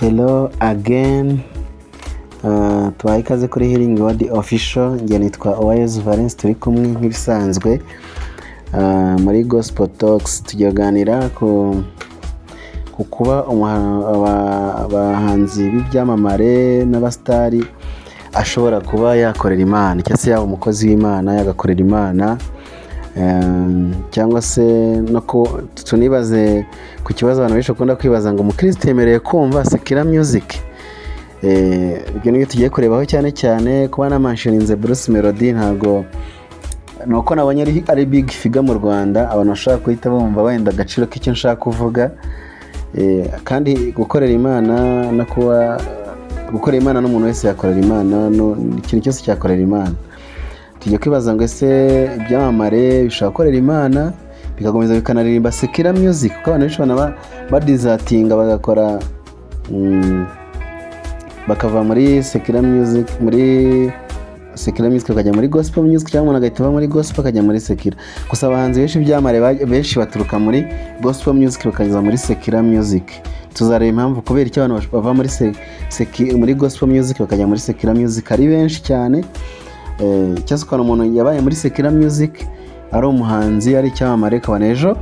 Hello again. Tubahaye ikaze kuri Healing Word Official. Njye nitwa Uwayezu Valence, turi kumwe nk'ibisanzwe muri Gospel Talks. Tugiye kuganira ku kuba abahanzi b'ibyamamare n'abasitari ashobora kuba yakorera Imana, cyangwa se yaba umukozi w'Imana yagakorera Imana, cyangwa se no ku tunibaze ku kibazo abantu benshi bakunda kwibaza ngo: umukristo yemerewe kumva secular music? Ibyo nibyo tugiye kurebaho cyane cyane. Kuba namentioninze Bruce Melody, ntabwo ni uko nabonye ari big figure mu Rwanda, abantu bashobora guhita bumva wenda agaciro k'icyo nshaka kuvuga. Kandi gukorera Imana no kuba gukorera Imana, n'umuntu wese yakorera Imana, ikintu cyose cyakorera Imana. Tujya kwibaza ngo: ese ibyamamare bishobora gukorera Imana bikakomeza bikanaririmba secular music? Kuko abantu benshi bana badesertinga, bagakora bakava muri secular music, bakajya muri gospel music, cyangwa umuntu agahita ava muri gospel akajya muri secular. Gusa abahanzi benshi b'ibyamamare benshi baturuka muri gospel music bakageza muri secular music. Tuzareba impamvu, kubera icyo abantu bava muri gospel music bakajya muri secular music ari benshi cyane. Cyangwa se ukabona umuntu yabaye muri secular music ari umuhanzi, ari icyamamare, ukabona ejo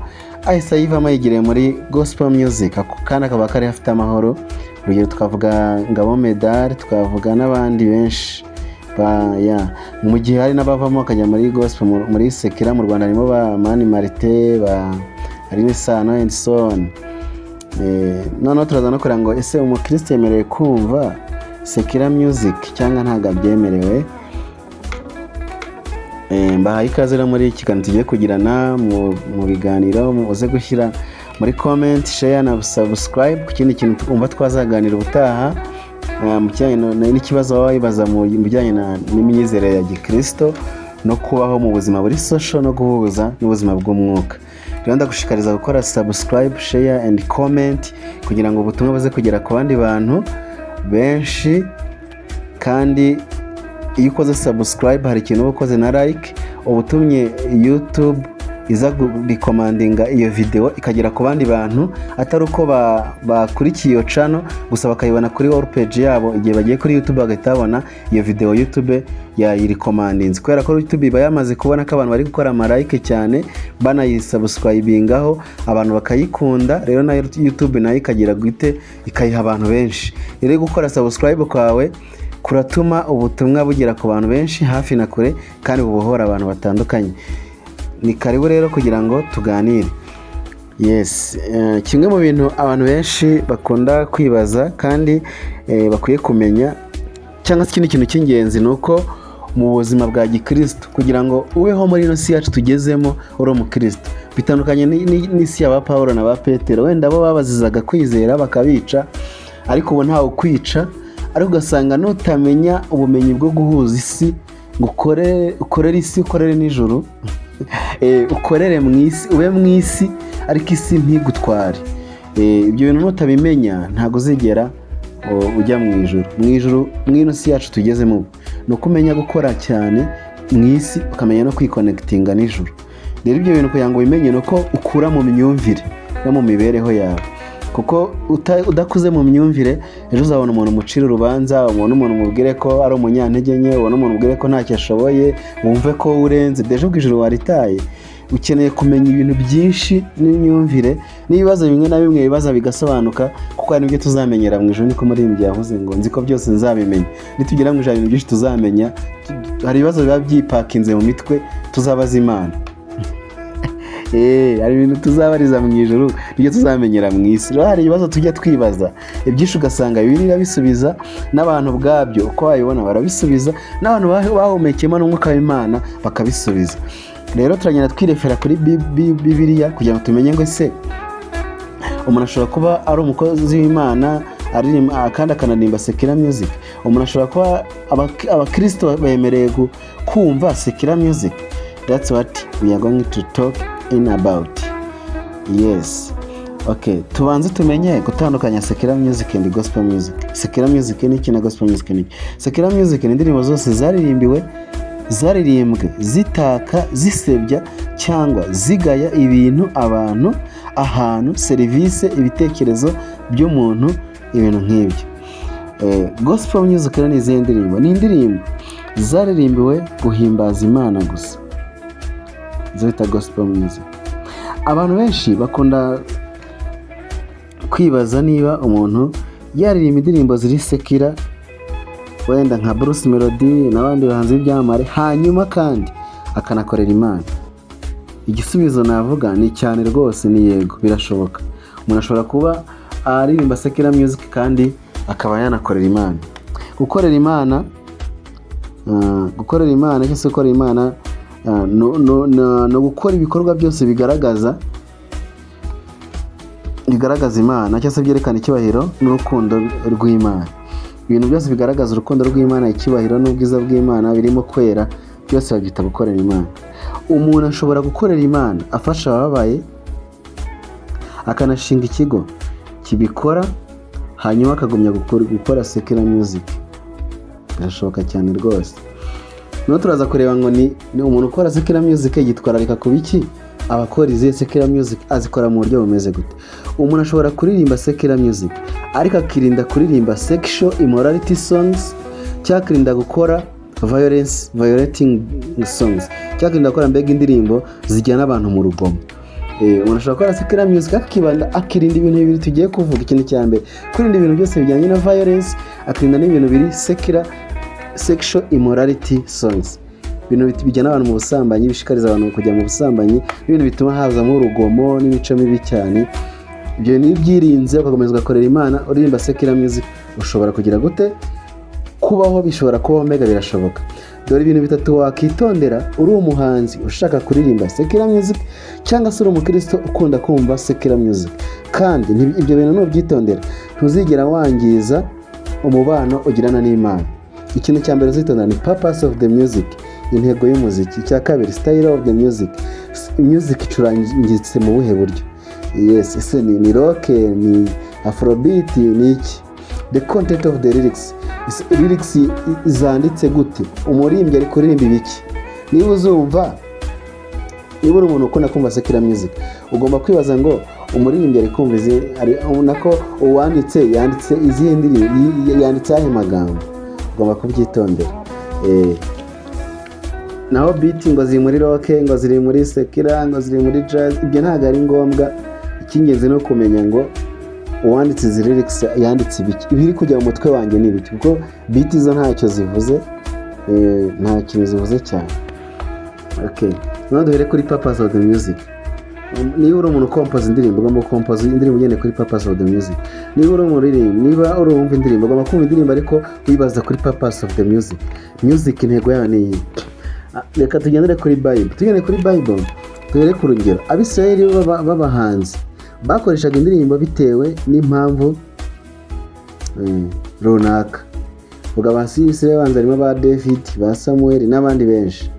ahise ayivamo yigiriye muri gospel music, ako kandi akaba kari afite amahoro. Urugero twavuga Ngabo Medard, twavuga n'abandi benshi ya mu gihe hari n'abavamo bakajya muri gospel, muri secular. Mu Rwanda harimo ba Mani Martin, ba Aline Sano and so on. Noneho turaza no kureba ngo: ese umukristo yemerewe kumva secular music cyangwa ntabwo abyemerewe? Mbahaye ikaze rero muri iki kiganiro tugiye kugirana mu biganiro. Muze gushyira muri comment, share na subscribe ku kindi kintu twumva twazaganira ubutaha, mu kijyanye n'ikibazo waba wibaza mu bijyanye n'imyizerere ya gikristo no kubaho mu buzima buri social no guhuza n'ubuzima bw'umwuka. Rero ndagushishikariza gukora subscribe, share and comment kugira ngo ubutumwa buze kugera ku bandi bantu benshi. Kandi iyo ukoze subscribe, hari ikintu uba ukoze, na like, uba utumye YouTube iza recommendinga iyo video ikagera ku bandi bantu, atari uko bakurikiye iyo channel gusa, bakayibona kuri wall page yabo. Igihe bagiye kuri YouTube bagahita babona iyo video, YouTube yayirecommendinze, kubera ko YouTube iba yamaze kubona ko abantu bari gukora ama like cyane, banayisubscribingaho, abantu bakayikunda. Rero nayo YouTube nayo ikagira gute? Ikayiha abantu benshi. Rero gukora subscribe kwawe kuratuma ubutumwa bugera ku bantu benshi hafi na kure, kandi bubohora abantu batandukanye. Ni karibu rero kugira ngo tuganire. Yes, kimwe mu bintu abantu benshi bakunda kwibaza kandi bakwiye kumenya, cyangwa se ikindi kintu cy'ingenzi, ni uko mu buzima bwa gikristo, kugira ngo ubeho muri ino si yacu tugezemo uri umukristo, bitandukanye n'isi ya ba Paul na ba Petero. Wenda bo babazizaga kwizera bakabica, ariko ubu ntawe ukwica. Ariko ugasanga nutamenya ubumenyi bwo guhuza isi, ngo ukorere isi, ukorere n'ijuru, ukorere mu isi, ube mu isi ariko isi ntigutware. Ibyo bintu nutabimenya, ntabwo uzigera ujya mu ijuru. Mu ijuru, mu ino si yacu tugezemo ubu, ni uko umenya gukora cyane mu isi, ukamenya no kwiconnectinga n'ijuru. Rero ibyo bintu kugira ngo ubimenye, ni uko ukura mu myumvire no mu mibereho yawe, kuko udakuze mu myumvire, ejo uzabona umuntu umucira urubanza, ubona umuntu umubwire ko ari umunyantege nke, ubona umuntu umubwire ko ntacyo ashoboye, wumve ko urenze. Déjà ubwo ijuru waritaye. Ukeneye kumenya ibintu byinshi n'imyumvire n'ibibazo bimwe na bimwe bibaza bigasobanuka, kuko hari n'ibyo tuzamenyera mu ijuru. Niko umuririmbyi yavuze ngo: "Nzi ko byose nzabimenya." Nitugera mu ijuru, hari ibintu byinshi tuzamenya. Hari ibibazo biba byipakinze mu mitwe tuzabaza Imana. Hari ibintu tuzabariza mu ijuru, nibyo tuzamenyera mu isi. Rero hari ibibazo tujya twibaza ibyinshi, ugasanga Bibiliya irabisubiza, n'abantu ubwabyo uko babibona barabisubiza, n'abantu bahumekeyemo n'umwuka w'Imana bakabisubiza. Rero turagenda twirefera kuri Bibiliya kugira ngo tumenye ngo: ese umuntu ashobora kuba ari umukozi w'Imana aririmba kandi akanaririmba secular music? Umuntu ashobora kuba, abakristo bemerewe kumva secular music? That's what we are going to talk in about. Yes, okay, tubanze tumenye gutandukanya secular music and gospel music. Secular music ni iki na gospel music ni iki? Secular music ni indirimbo zose zaririmbiwe, zaririmbwe zitaka, zisebya cyangwa zigaya ibintu, abantu, ahantu, serivisi, ibitekerezo by'umuntu ibintu nk'ibyo. Gospel music rero ni izihe ndirimbo? Ni indirimbo zaririmbiwe guhimbaza Imana gusa, izo bita gospel music. Abantu benshi bakunda kwibaza niba umuntu yaririmba indirimbo ziri secular, wenda nka Bruce Melody n'abandi bahanzi b'ibyamamare, hanyuma kandi akanakorera Imana. Igisubizo navuga ni cyane rwose, ni yego, birashoboka. Umuntu ashobora kuba aririmba secular music kandi akaba yanakorera Imana. Gukorera Imana cyangwa se gukorera Imana ni ugukora ibikorwa byose bigaragaza Imana cyangwa se byerekana icyubahiro n'urukundo rw'Imana. Ibintu byose bigaragaza urukundo rw'Imana, icyubahiro n'ubwiza bw'Imana, birimo kwera, byose babyita gukorera Imana. Umuntu ashobora gukorera Imana afasha abababaye, akanashinga ikigo kibikora, hanyuma akagumya gukora secular music. Birashoboka cyane rwose. Noneho turaza kureba ngo ni umuntu ukora secular music yitwararika ku biki, abakora izihe secular music, azikora mu buryo bumeze gute? Umuntu ashobora kuririmba secular music ariko akirinda kuririmba sexual immorality songs, cyangwa akirinda gukora violence violating songs, cyangwa akirinda gukora mbega indirimbo zijyana abantu mu rugomo. Umuntu ashobora gukora secular music akibanda, akirinda ibintu bibiri tugiye kuvuga. Ikintu cya mbere, kwirinda ibintu byose bijyanye na violence, akirinda n'ibintu biri secular, sexual immorality songs, ibintu bijyana abantu mu busambanyi, bishishikariza abantu kujya mu busambanyi, n'ibintu bituma hazamo urugomo n'imico mibi cyane. Ibyo niyo ubyirinze, ugakomeza ugakorera Imana uririmba secular music, ushobora kugira gute? Kubaho, bishobora kubaho, mbega birashoboka. Dore ibintu bitatu wakitondera uri umuhanzi ushaka kuririmba secular music, cyangwa se uri umukristo ukunda kumva secular music. Kandi ibyo bintu nubyitondera, ntuzigera wangiza umubano ugirana n'Imana. Ikintu cya mbere uzitondera ni purpose of the music, intego y'umuziki. Icya kabiri, style of the music, music icurangitse mu buhe buryo? Yes, ese ni rock, ni afrobeat, ni iki? The content of the lyrics, ese lyrics zanditse gute? Umuririmbyi ari kuririmba ibiki? Niba uzumva, niba uri umuntu ukunda kumva secular music, ugomba kwibaza ngo umuririmbyi ari kumva izi ari nako uwanditse yanditse izihe ndirimbo, yanditse ayahe magambo? Ugomba kubyitondera. Naho beat ngo ziri muri rock, ngo ziri muri secular, ngo ziri muri jazz, ibyo ntabwo ari ngombwa. Icy'ingenzi ni ukumenya ngo uwanditse izi lyrics yanditse ibiki, ibiri kujya mu mutwe wanjye ni ibiki, kuko beat zo ntacyo zivuze, nta kintu zivuze cyane. Okay, noneho duhere kuri purpose of the music. Niba uri umuntu ukompoza indirimbo, ugomba gukompoza indirimbo ugendeye kuri purpose of the music. Niba uri umuririmbyi, niba uri uwumva indirimbo, ugomba kumva indirimbo ariko wibaza kuri purpose of the music. Music intego yayo ni iyi. Reka tugendere kuri Bible. Tugendere kuri Bible, duhere ku rugero. Abisirayeli b'abahanzi bakoreshaga indirimbo bitewe n'impamvu runaka. Vuga abasirayeli banza, harimo ba David, ba Samuel n'abandi benshi.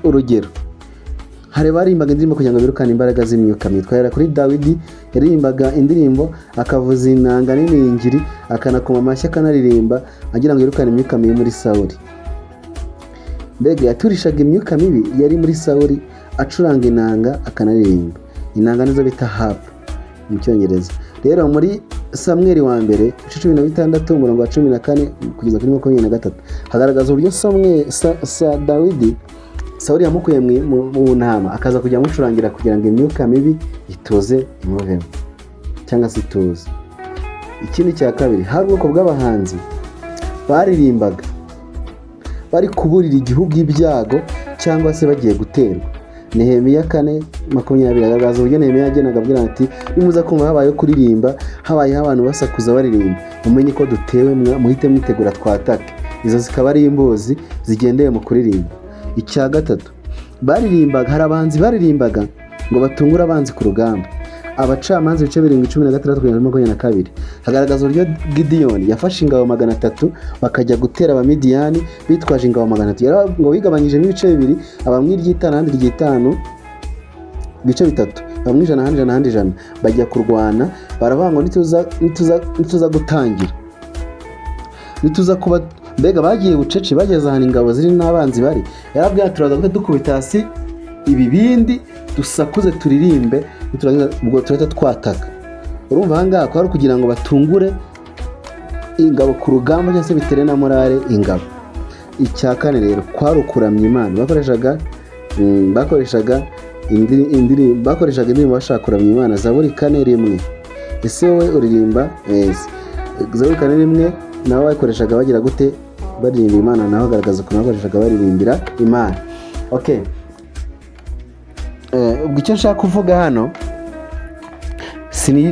Urugero, hari baririmbaga indirimbo kugira ngo birukane imbaraga z'imyuka mibi. Twahera kuri Dawidi, yaririmbaga indirimbo, akavuza inanga n'iningiri, akanakoma amashyi, akanaririmba agira ngo yirukane imyuka mibi muri Sawuli. Mbega yaturishaga imyuka mibi yari muri Sawuli acuranga inanga, akanaririmba. Inanga nizo bita harp mu Cyongereza. Rero muri Samweri wa mbere, ibice 16, umurongo wa 14 kugeza kuri 23, hagaragaza uburyo Samweli sa Dawidi, Sawuli yamukuye mu ntama, akaza kujya amucurangira kugira ngo imyuka mibi ituze imuvemo cyangwa se ituze. Ikindi cya kabiri, hari ubwoko bw'abahanzi baririmbaga bari kuburira igihugu ibyago cyangwa se bagiye guterwa. Nehemiya 4:20 agaragaza uburyo Nehemiya yagendaga abwira ati: "Nimuza kumva habayeho kuririmba, habayeho abantu basakuza baririmba, mumenye ko dutewe, muhite mwitegura twatake." Izo zikaba ari imbuzi zigendeye mu kuririmba. Icya gatatu, baririmbaga, hari abahanzi baririmbaga ngo batungure abanzi ku rugamba. Abacamanza ibice 7, 16 kugeza kuri 22, hagaragaza uburyo Gidiyoni yafashe ingabo 300, bakajya gutera Abamidiyani bitwaje ingabo 300. Ngo bigabanyijemo ibice bibiri, abamwe iry'itanu, ahandi iry'itanu, ibice bitatu, bamwe 100, ahandi 100, ahandi 100, bajya kurwana. Baravuga ngo nituza gutangira, nituza kuba, mbega bagiye bucece, bageze ahantu ingabo ziri n'abanzi bari, yarabwira: "Turaza guhita dukubita hasi ibibindi, dusakuze, turirimbe, niturangiza ubwo turahita twataka." Urumva aha ngaha ko ari ukugira ngo batungure ingabo ku rugamba, cyangwa se bitere na morale ingabo. Icya kane rero kwari ukuramya Imana. Bakoreshaga indirimbo bashaka kuramya Imana. Zaburi 4:1. Ese wowe uririmba? Yes. Zaburi 4:1 nabo bayikoreshaga bagira gute? Baririmbira Imana. Naho bagaragaza ukuntu bakoreshaga baririmbira Imana. Okay. Ubwo icyo nshaka kuvuga hano,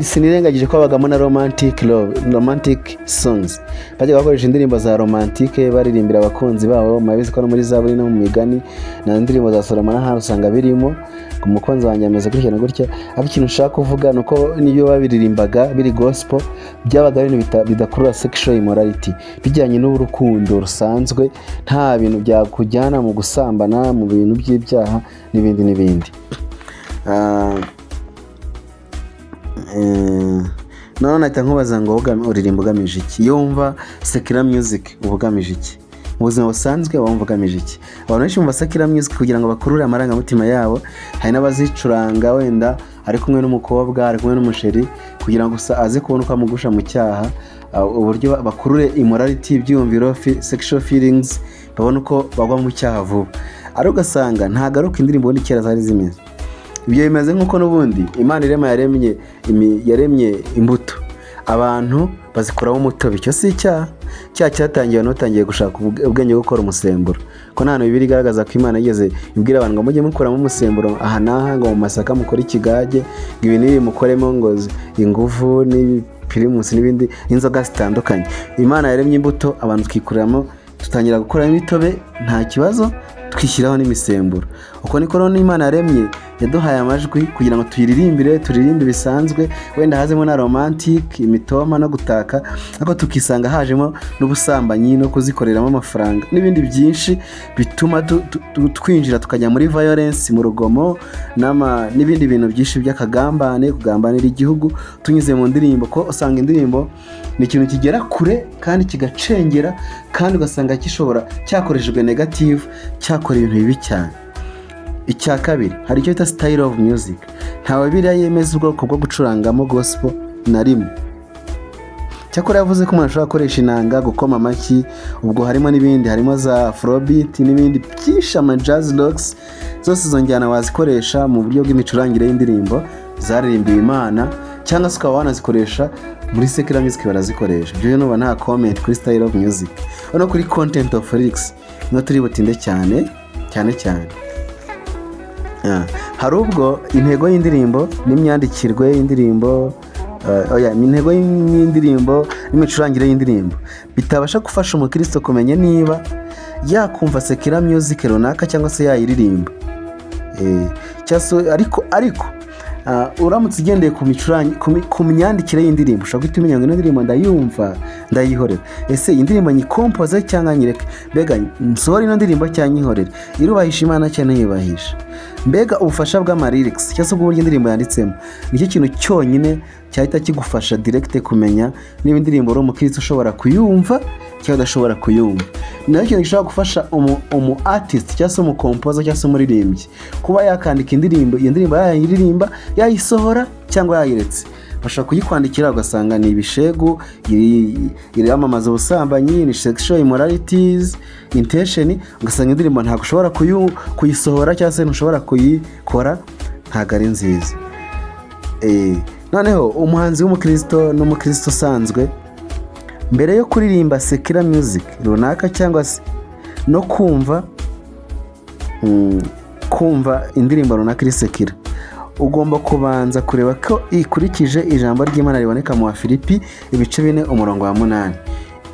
sinirengagije ko habagamo na romantic love, romantic songs. Bajyaga bakoresha indirimbo za romantique baririmbira abakunzi babo. Murabizi ko no muri Zaburi no mu Migani na indirimbo za Salomo n'ahandi usanga birimo ngo umukunzi wanjye ameze gutya na gutya. Ariko ikintu nshaka kuvuga ni uko niyo babiririmbaga biri gospel, byabaga ari ibintu bidakurura sexual immorality, bijyanye n'urukundo rusanzwe, nta bintu byakujyana mu gusambana, mu bintu by'ibyaha n'ibindi n'ibindi. None nahita nkubaza ngo uririmba ugamije iki? Iyo wumva secular music uba ugamije iki? Mu buzima busanzwe uba wumva ugamije iki? Abantu benshi bumva secular music kugira ngo bakurure amarangamutima yabo. Hari n'abazicuranga wenda ari kumwe n'umukobwa, ari kumwe n'umusheri, kugira ngo gusa aze kubona uko amugusha mu cyaha, uburyo bakurure immorality, ibyiyumviro, sexual feelings, babone uko bagwa mu cyaha vuba. Ariko ugasanga ntagaruka indirimbo ubundi kera zari zimeze. Ibyo bimeze nk'uko n'ubundi Imana irema yaremye imbuto, abantu bazikuramo umutobe. Icyo si icyaha? Icyaha cyatangiye abantu batangiye gushaka ubwenge bwo gukora umusemburo. Ko nta hantu Bibiliya igaragaza ko Imana yigeze ibwira abantu ngo mujye mukuramo umusemburo aha n'aha, ngo mu masaka mukore ikigage, ngo ibi n'ibi mukoremo ngo ingufu n'ibipirimusi n'ibindi n'inzoga zitandukanye. Imana yaremye imbuto, abantu twikuriramo, dutangira gukuramo imitobe, nta kibazo, twishyiraho n'imisemburo. Uko niko rero n'Imana yaremye, yaduhaye amajwi kugira ngo tuyiririmbire, turirimbe bisanzwe, wenda hazemo na romantic, imitoma no gutaka, ariko tukisanga hajemo n'ubusambanyi no kuzikoreramo amafaranga n'ibindi byinshi bituma twinjira tukajya muri violence, mu rugomo n'ibindi bintu byinshi by'akagambane, kugambanira igihugu tunyuze mu ndirimbo. Ko usanga indirimbo ni ikintu kigera kure kandi kigacengera, kandi ugasanga gishobora cyakoreshejwe negative, cyakora ibintu bibi cyane. Icya kabiri, hari icyo bita style of music. Ntawe biriya yemeza ubwoko bwo gucurangamo gospel na rimwe. Cyakora yavuze ko umuntu ashobora gukoresha inanga, gukoma amashyi, ubwo harimo n'ibindi, harimo za afrobeat n'ibindi byinshi, ama jazz, rocks, zose izo njyana wazikoresha mu buryo bw'imicurangire y'indirimbo zaririmbiwe Imana, cyangwa se ukaba wanazikoresha muri secular music, barazikoresha. Ibyo nuba nta comment kuri style of music. No kuri content of lyrics niho turi butinde cyane cyane cyane. Hari ubwo intego y'indirimbo n'imyandikirwe y'indirimbo, oya, intego y'indirimbo n'imicurangire y'indirimbo bitabasha gufasha umukristo kumenya niba yakumva secular music runaka cyangwa se yayiririmba. Cyangwa se ariko uramutse ugendeye ku myandikire y'indirimbo, ushobora guhita umenya ngo ino ndirimbo ndayumva, ndayihorera. Ese iyi ndirimbo nyikompoze cyangwa nyireke? Mbega nsohore ino ndirimbo cyangwa nyihorere? Irubahisha Imana cyangwa ntiyubahisha? Mbega ubufasha bw'ama lyrics cyangwa se ubw'uburyo indirimbo yanditsemo nicyo kintu cyonyine cyahita kigufasha direct kumenya niba indirimbo uri umukristo ushobora kuyumva cyangwa udashobora kuyumva. Ni nacyo kintu gishobora gufasha umu artist cyangwa se umukompoza cyangwa se umuririmbyi kuba yakandika indirimbo, iyo ndirimbo yayiririmba, yayisohora cyangwa yayiretse. Bashobora kuyikwandikira ugasanga ni ibishegu, iramamaza ubusambanyi, ni sexual immoralities intention, ugasanga indirimbo ntabwo ushobora kuyisohora cyangwa se ntushobora kuyikora, ntabwo ari nziza. Noneho umuhanzi w'umukristo n'umukristo usanzwe, mbere yo kuririmba secular music runaka cyangwa se no kumva indirimbo runaka iri secular, ugomba kubanza kureba ko ikurikije ijambo ry'Imana riboneka mu Bafilipi ibice 4 umurongo wa 8.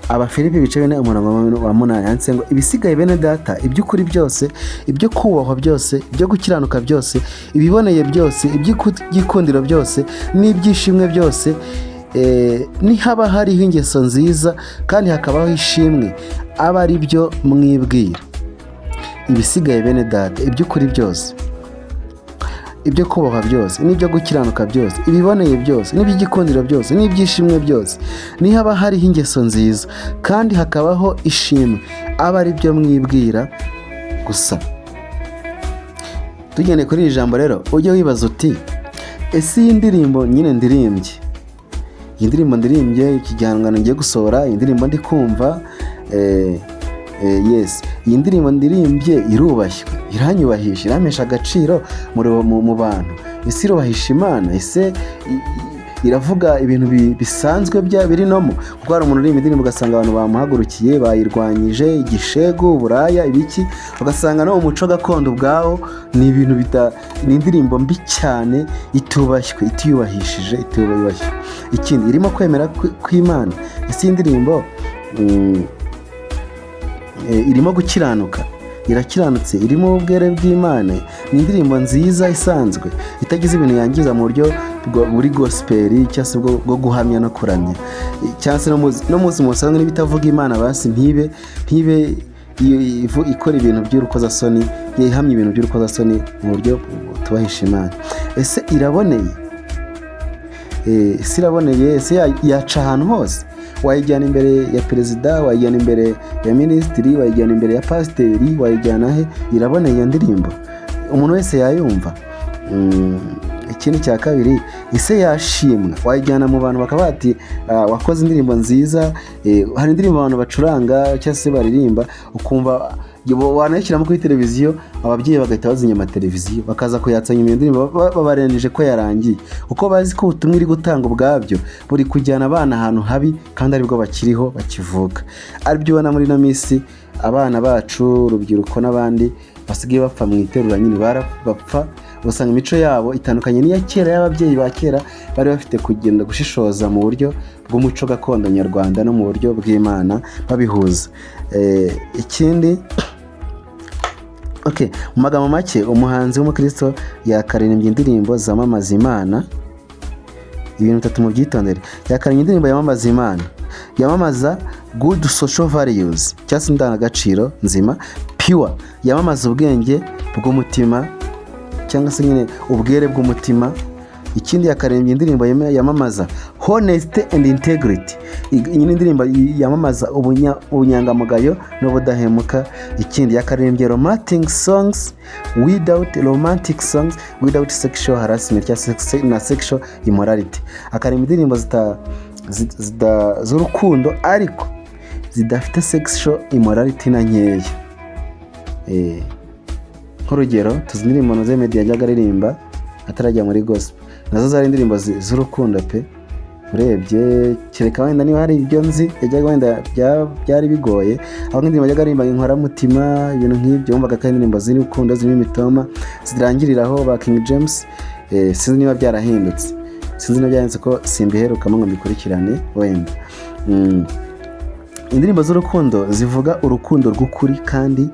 Abafilipi ibice 4 umurongo wa 8 handitse ngo: "Ibisigaye, bene data, iby'ukuri byose, ibyo kubahwa byose, ibyo gukiranuka byose, ibiboneye byose, iby'igikundiro byose n'ibyishimwe byose, nihaba hariho ingeso nziza kandi hakabaho ishimwe, abe ari byo mwibwira." Ibisigaye, bene data, iby'ukuri byose, ibyo kubahwa byose n'ibyo gukiranuka byose, ibiboneye byose n'iby'igikundiro byose n'ibyishimwe byose, nihaba hariho ingeso nziza kandi hakabaho ishimwe, abe ari byo mwibwira gusa. Tugendeye kuri iri jambo rero, ujye wibaza uti: "Ese iyi ndirimbo nyine ndirimbye Iyi ndirimbo ndirimbye, iki gihangano ngiye gusohora, iyi ndirimbo ndi kumva, yes, iyi ndirimbo ndirimbye irubashywe, iranyubahisha, irampesha agaciro mu bantu? Ese irubahisha Imana? Ese iravuga ibintu bisanzwe bya biri normal? Kuko hari umuntu uririmba indirimbo, ugasanga abantu bamuhagurukiye, bayirwanyije, igishegu, uburaya, ibiki, ugasanga no mu muco gakondo ubwawo ni ibintu bita, ni indirimbo mbi cyane, itubashywe, itiyubahishije, itubashywe. Ikindi, irimo kwemera kw'Imana. Ese iyi ndirimbo irimo gukiranuka, irakiranutse, irimo ubwere bw'Imana? Ni indirimbo nziza isanzwe, itagize ibintu yangiza mu buryo buri gospel, cyangwa se bwo guhamya no kuramya, cyangwa se no mu buzima busanzwe, niba itavuga Imana, basi ntibe ikora ibintu by'urukozasoni, ihamya ibintu by'urukozasoni mu buryo butubahisha Imana. Ese iraboneye? Ese iraboneye? Ese yaca ahantu hose? Wayijyana imbere ya perezida, wayijyana imbere ya minisitiri, wayijyana imbere ya pasiteri, wayijyana he? Iraboneye iyo ndirimbo? Umuntu wese yayumva? Ikindi cya kabiri, ese yashimwa? Wayijyana mu bantu bakaba bati: "Ah, wakoze indirimbo nziza." Hari indirimbo abantu bacuranga cyangwa se baririmba, ukumva wanayishyiramo kuri televiziyo, ababyeyi bagahita bazimya amateleviziyo, bakaza kuyatsa nyuma iyo ndirimbo babarengeje ko yarangiye, kuko bazi ko ubutumwa iri gutanga ubwabyo buri kujyana abana ahantu habi, kandi aribwo bakiriho, bakivuka. Aribyo ubona muri ino minsi abana bacu, urubyiruko n'abandi basigaye bapfa mu iterura nyine, bapfa. Usanga imico yabo itandukanye n'iya kera, y'ababyeyi ba kera bari bafite kugenda gushishoza mu buryo bw'umuco gakondo nyarwanda no mu buryo bw'Imana babihuza. Ikindi, okay, mu magambo make, umuhanzi w'umukristo yakaririmbye indirimbo zamamaza Imana. Ibintu bitatu mubyitondere: yakaririmbye indirimbo yamamaza Imana, yamamaza good social values cyangwa se indangagaciro nzima pure, yamamaza ubwenge bw'umutima cyangwa se nyine ubwere bw'umutima. Ikindi, yakaririmbye indirimbo yamamaza honesty and integrity, iyi ni indirimbo yamamaza ubunyangamugayo n'ubudahemuka. Ikindi, yakaririmbye romantic songs without sexual harassment cyangwa se na sexual immorality, akaririmba indirimbo z'urukundo ariko zidafite sexual immorality na nkeya. Nk'urugero, tuzi indirimbo Noze Meddy yajyaga aririmba atarajya muri gospel, nazo zari indirimbo z'urukundo pe. Urebye, kereka wenda niba hari ibyo nzi yajyaga wenda byari bigoye, aho nk'indirimbo yajyaga aririmba inkoramutima, ibintu nk'ibyo, wumvaga ko ari indirimbo z'urukundo zirimo imitoma zirangiriraho ba King James. Sinzi niba byarahindutse, sinzi niba byarahindutse, ko simbiherukamo ngo mbikurikirane wenda. Indirimbo z'urukundo zivuga urukundo rw'ukuri kandi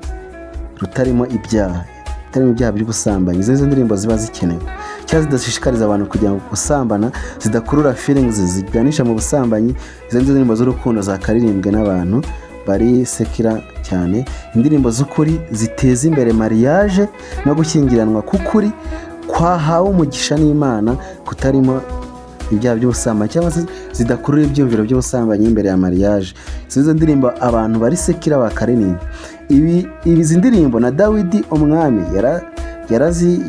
rutarimo ibyaha, rutarimo ibyaha by'ubusambanyi, izo nizo ndirimbo ziba zikenewe, cyangwa zidashishikariza abantu kujya gusambana, zidakurura feelings ziganisha mu busambanyi. Izo nizo ndirimbo z'urukundo zakaririmbwe n'abantu bari secular cyane. Indirimbo z'ukuri ziteza imbere mariage no gushyingiranwa k'ukuri kwahawe umugisha n'Imana, kutarimo ibyaha by'ubusambanyi cyangwa se zidakurura ibyumviro by'ubusambanyi imbere ya mariage, izo nizo ndirimbo abantu bari secular bakaririmba. Ibi izi ndirimbo na Dawidi umwami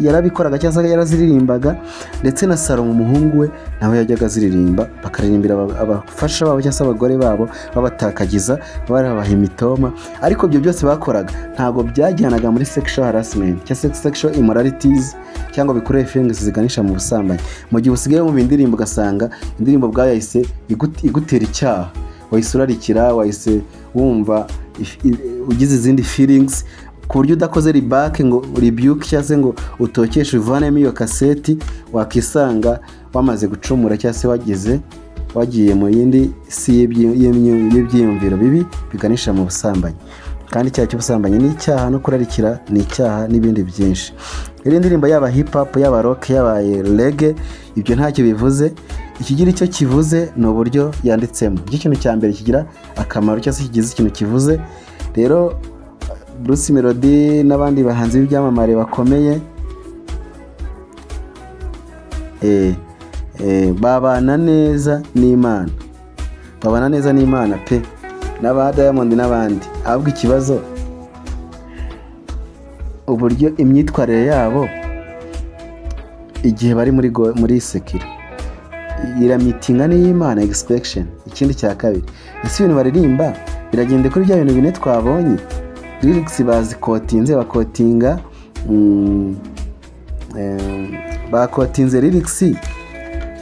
yarabikoraga cyangwa se yaraziririmbaga, ndetse na Salomo umuhungu we nawe yajyaga aziririmba, bakaririmbira abafasha babo cyangwa se abagore babo, babatakagiza, barabaha imitoma. Ariko ibyo byose bakoraga ntabwo byajyanaga muri sexual harassment cyangwa se sexual immoralities, cyangwa bikurure feelings ziganisha mu busambanyi. Mu gihe usigaye wumva indirimbo, ugasanga indirimbo ubwayo yahise igutera icyaha, wahise urarikira, wahise wumva ugize izindi feelings, ku buryo udakoze rebuke, ngo rebuke cyangwa se ngo utokeshe, uvanemo iyo kaseti, wakisanga wamaze gucumura cyangwa se wagiye mu yindi si y'ibyiyumviro bibi biganisha mu busambanyi. Kandi icyaha cy'ubusambanyi ni icyaha, no kurarikira ni icyaha, n'ibindi byinshi. Rero indirimbo yaba hip hop, yaba rock, yaba reggae, ibyo ntacyo bivuze. Ikigira icyo kivuze ni uburyo yanditsemo. Nicyo kintu cya mbere kigira akamaro cyangwa se kigize ikintu kivuze. Rero Bruce Melody n'abandi bahanzi b'ibyamamare bakomeye babana neza n'Imana, babana neza n'Imana pe, n'aba Diamond n'abandi. Ahubwo ikibazo, uburyo imyitwarire yabo igihe bari muri secular. Irameetinga n'iy'Imana expectation. Ikindi cya kabiri, ese ibintu baririmba biragenda kuri bya bintu bine twabonye? Lyrics baziquotinze, baquotinga baquotinze lyrics,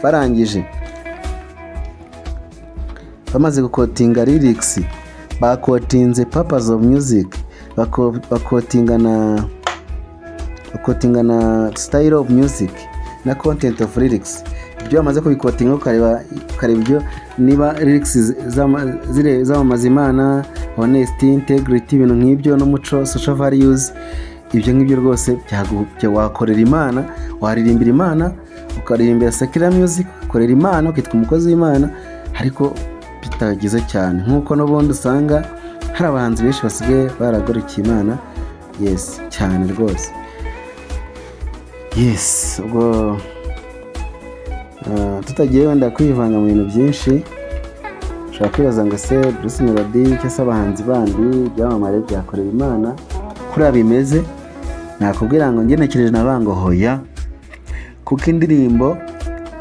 barangije bamaze guquotinga lyrics, baquotinze purpose of music, baquotinga na style of music na content of lyrics. Ibyo bamaze kubiquotinga, ukareba ibyo niba lyrics zamamaza Imana, honesty, integrity, ibintu nk'ibyo, n'umuco, social values, ibyo ngibyo rwose wakorera Imana, waririmbira Imana, ukaririmbira secular music, ugakorera Imana, ukitwa umukozi w'Imana, ariko bitagize cyane nk'uko n'ubundi usanga hari abahanzi benshi basigaye baragarukiye Imana. Yes, cyane rwose. Yes, ubwo tutagiye wenda kwivanga mu bintu byinshi, ushobora kwibaza ngo ese Bruce Melody cyangwa se abahanzi bandi ibyamamare byakorera Imana kuriya bimeze? Nakubwira ngo ngenekereje navuga ngo hoya, kuko indirimbo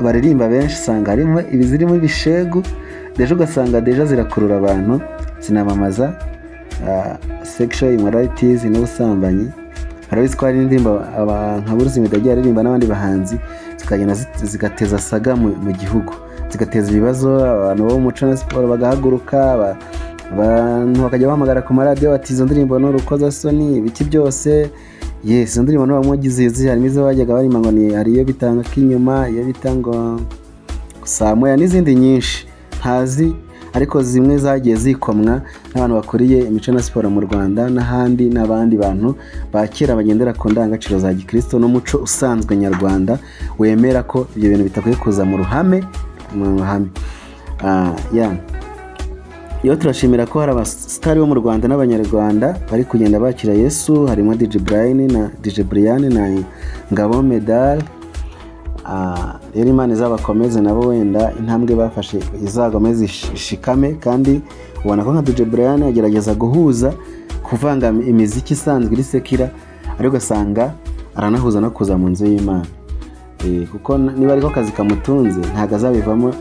baririmba benshi usanga harimo ibizirimo ibishegu déjà, ugasanga déjà zirakurura abantu, zinamamaza sexual immoralities n'ubusambanyi. Harabizi ko hari indirimbo nka Bruce Melody yagiye aririmba n'abandi bahanzi, zikagenda zigateza saga mu gihugu, zigateza ibibazo, abantu bo mu muco na siporo bagahaguruka, abantu bakajya bahamagara ku maradiyo bati: "Izo ndirimbo ni urukozasoni," ibiki byose. Yes, izo ndirimbo niba mugize, harimo izo bajyaga baririmba ngo ni, hari iyo bitanga k'inyuma, iyo bita ngo saa moya n'izindi nyinshi ntazi, ariko zimwe zagiye zikomwa n'abantu bakuriye imico na siporo mu Rwanda n'ahandi, n'abandi bantu ba kera bagendera ku ndangagaciro za gikristo n'umuco usanzwe nyarwanda wemera ko ibyo bintu bitakwiye kuza mu ruhame. Yeah. Iyo turashimira ko hari abasitari bo mu Rwanda n'Abanyarwanda bari kugenda bakira Yesu, harimo DJ Brian na DJ Brian na Ngabo Medal. Rero Imana izabakomeze nabo, wenda intambwe bafashe izakomeze ishikame. Kandi ubona ko nka DJ Brian agerageza guhuza, kuvanga imiziki isanzwe iri secular, ariko ugasanga aranahuza no kuza mu nzu y'Imana. Kuko niba ariko kazi kamutunze, ntabwo azabivamo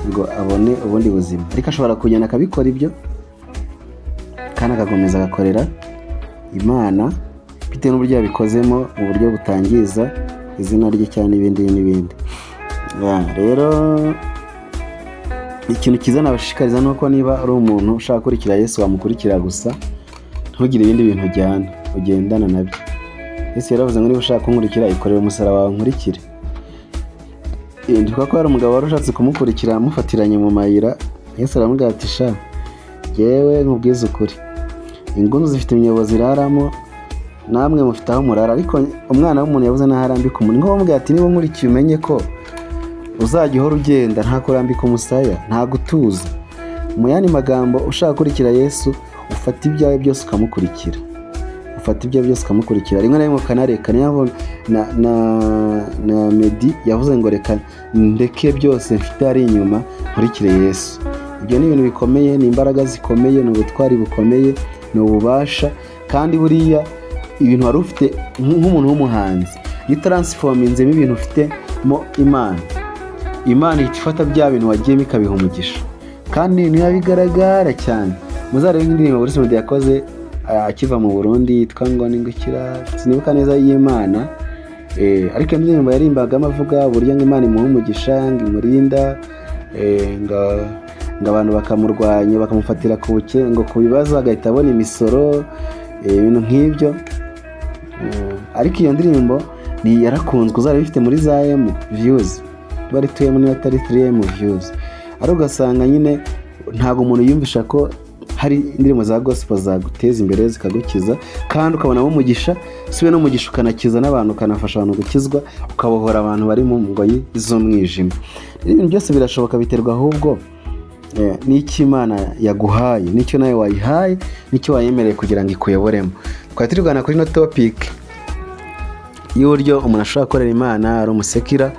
ngo abone ubundi buzima, ariko ashobora kugenda akabikora ibyo kandi agakomeza agakorera Imana bitewe n'uburyo yabikozemo, mu buryo butangiza izina rye cyangwa n'ibindi n'ibindi. Ya, rero ikintu cyiza nabashishikariza ni uko niba ari umuntu ushaka gukurikira Yesu, wamukurikira gusa, ntugire ibindi bintu ujyana ugendana nabyo. Yesu yaravuze ngo: "Niba ushaka kunkurikira, ikorere umusaraba wawe nkurikire." Ndibuka ko hari umugabo wari ushatse kumukurikira, amufatiranye mu mayira. Yesu aramubwira ati: "Sha, yewe nkubwize ukuri, ingunzu zifite imyobo ziraramo, namwe mufite aho murara, ariko Umwana w'umuntu yabuze n'aho arambika umuntu." Nko bamubwira ati: "Niba nkurikiye, umenye ko uzajya uhora ugenda, nta kurambika umusaya, nta gutuza." Mu yandi magambo, ushaka gukurikira Yesu, ufata ibyawe byose ukamukurikira, ufata ibyawe byose ukamukurikira, rimwe na rimwe ukanareka. Niyo mpamvu na Meddy yavuze ngo: "Reka ndeke byose mfite ari inyuma, nkurikire Yesu." Ibyo ni ibintu bikomeye, ni imbaraga zikomeye, ni ubutwari bukomeye, ni ububasha. Kandi buriya ibintu wari ufite nk'umuntu w'umuhanzi, iyo utransforminzemo ibintu ufitemo Imana, Imana ihita ifata bya bintu wagiyemo ikabiha umugisha, kandi niba bigaragara cyane. Muzarebe nk'indirimbo Bruce Melody yakoze akiva mu Burundi yitwa ngo ni ngukira, sinibuka neza, y'Imana. Ariko iyo ndirimbo yarimbagamo avuga uburyo ngo Imana imuha umugisha, ngo imurinda, ngo abantu bakamurwanya, bakamufatira ku buke, ngo ku bibazo agahita abona imisoro, ibintu nk'ibyo. Ariko iyo ndirimbo ni yarakunzwe, uzaba ifite muri za M views, niba ari 2M, niba atari 3M views. Ariko ugasanga nyine ntabwo umuntu yiyumvisha ko hari indirimbo za gospel zaguteza imbere, zikagukiza, kandi ukabonamo umugisha, siwe n'umugisha, ukanakiza n'abantu, ukanafasha abantu gukizwa, ukabohora abantu bari mu ngoyi z'umwijima. Rero ibintu byose birashoboka, biterwa ahubwo n'icyo Imana yaguhaye, n'icyo nawe wayihaye, n'icyo wayemereye kugira ngo ikuyoboremo. Twari turi kuganira kuri ino topic y'uburyo umuntu ashobora gukorera Imana ari umusecular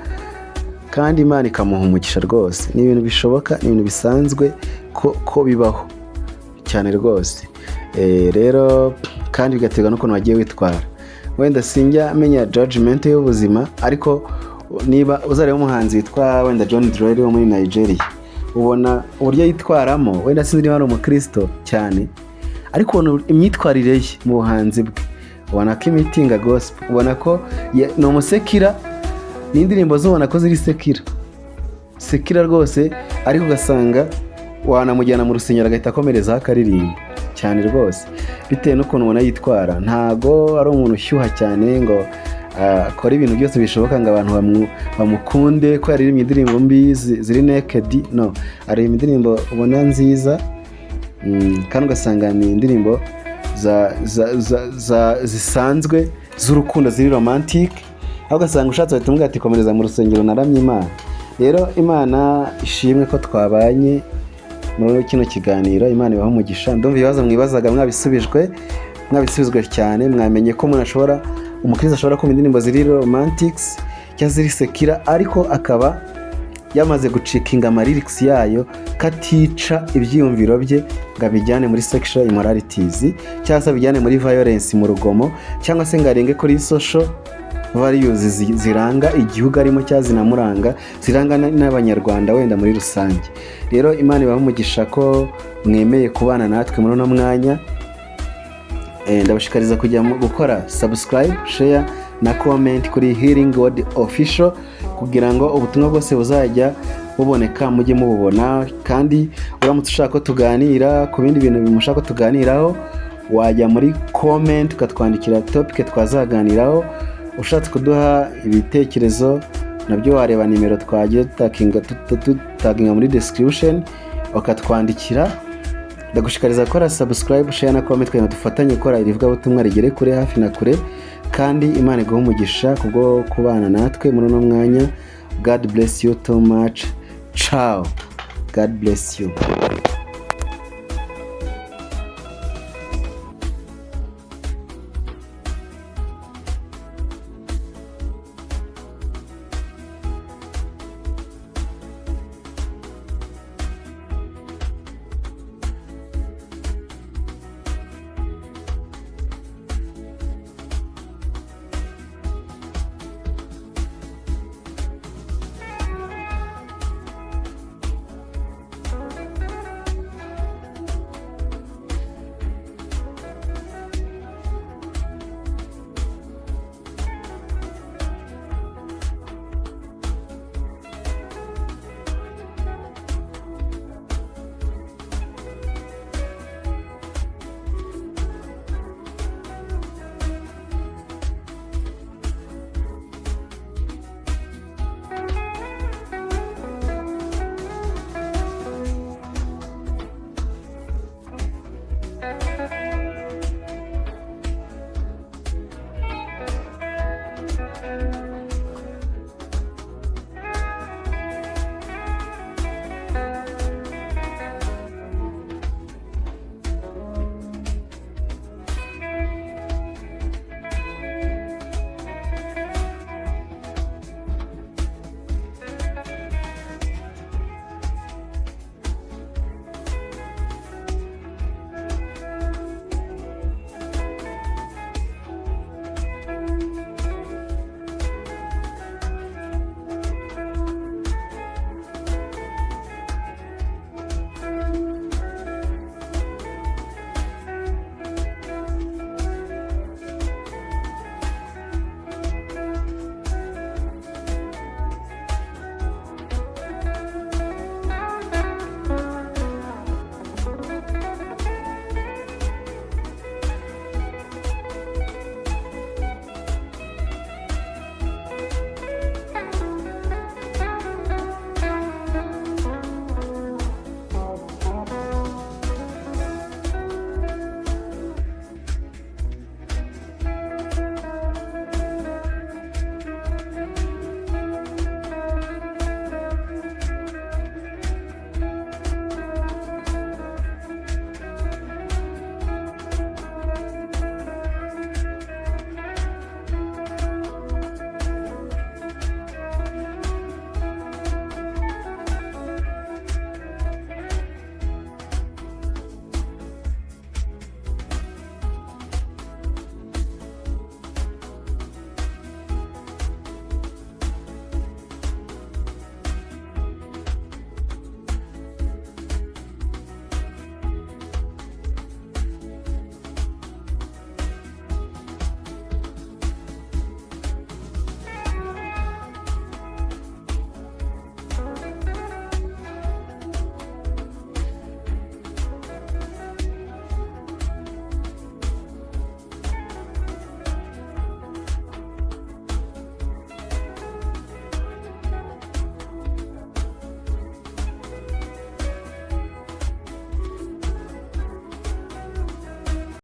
kandi Imana ikamuha umugisha. Rwose ni ibintu bishoboka, ni ibintu bisanzwe ko bibaho cyane rwose. Rero kandi bigaterwa n'ukuntu wagiye witwara. Wenda sinjya menya judgment y'ubuzima, ariko Niba uzareba umuhanzi witwa wenda John Drille wo muri Nigeria, ubona uburyo yitwaramo. Wenda sinzi niba ari umukristo cyane, ariko ubona imyitwarire ye mu buhanzi bwe, ubona ko imitatinga gospel, ubona ko ni umusecular, n'indirimbo ze ubona ko ziri secular, secular rwose, ariko ugasanga wanamujyana mu rusengero agahita akomerezaho akaririmba cyane rwose, bitewe n'ukuntu ubona yitwara. Ntago ari umuntu ushyuha cyane ngo akore ibintu byose bishoboka ngo abantu bamukunde ko yaririmbye indirimbo mbi ziri naked. No aririmba indirimbo ubona nziza, kandi ugasanga ni indirimbo zisanzwe z'urukundo, ziri romantic, aho ugasanga ushatse wahita umubwira ati: "Komereza mu rusengero naramye Imana." Rero Imana ishimwe ko twabanye muri kino kiganiro. Imana ibahe umugisha. Ndumva ibibazo mwibazaga mwabisubijwe cyane. Mwamenye ko umuntu ashobora, umukristo ashobora kumva indirimbo ziri romantics cyangwa ziri secular, ariko akaba yamaze gucheckinga amalyrics yayo, katica ibyiyumviro bye ngo abijyane muri sexual immoralities, cyangwa se abijyane muri violence, mu rugomo, cyangwa se ngo arenge kuri social values ziranga igihugu arimo cyangwa zinamuranga, ziranga n'Abanyarwanda wenda muri rusange. Rero Imana ibahe umugisha ko mwemeye kubana natwe muri uno mwanya. Ndabashishikariza kujya mu gukora subscribe, share na comment kuri Healing Word Official, kugira ngo ubutumwa bwose buzajya buboneka mujye mububona. Kandi uramutse ushaka ko tuganira ku bindi bintu mushaka ko tuganiraho, wajya muri comment ukatwandikira topic twazaganiraho. Ushatse kuduha ibitekerezo nabyo, wareba nimero twagiye dutaginga muri description bakatwandikira. Ndagushishikariza gukora subscribe, share na comment kugira ngo dufatanye gukora iri vugabutumwa rigere kure, hafi na kure. Kandi Imana iguhe umugisha kubwo kubana natwe muri uno mwanya. God bless you too much. Ciao, God bless you.